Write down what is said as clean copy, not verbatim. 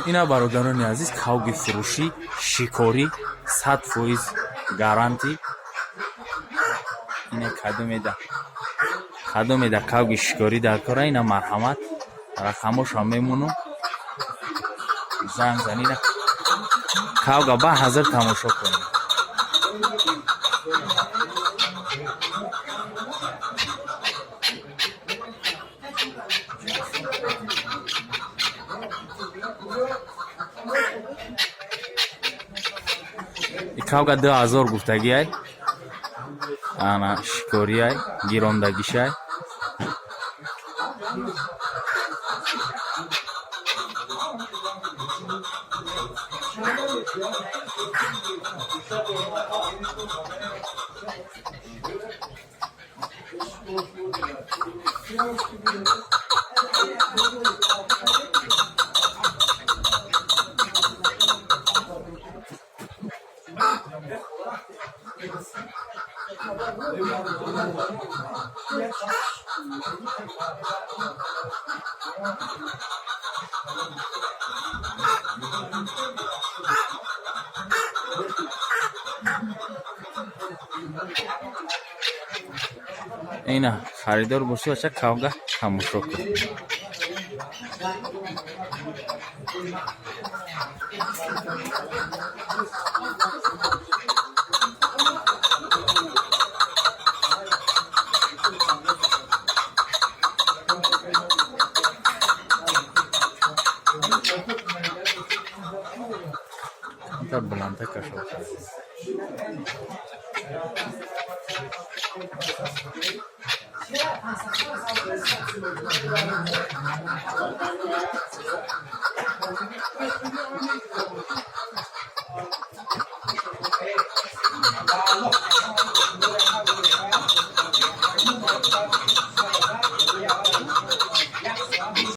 Ина, бародарони азиз, кавги фурӯшӣ, шикорӣ, 100% гарантӣ. Ина, кадомеда кавги шикорӣ дар кора, ина, марҳамат, рақамошам мемонум, занг занина. Кавга ба ҳазир тамошо кунем. Кавга 2000 гуфтагиай, ана, шикориай, гирондагишай. Ина, харидор бошӣ, бача, кавга тамошо кун. Камтар баландтар кашо.